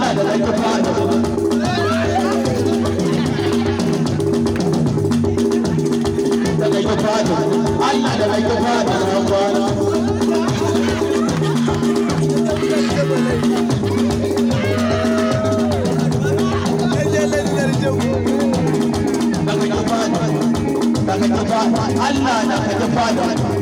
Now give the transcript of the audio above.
Allah da zaki fada. Daga ki fada, Allah da zaki fada na kwana. Daga ki fada, daga ki fada, Allah da ka ki fada.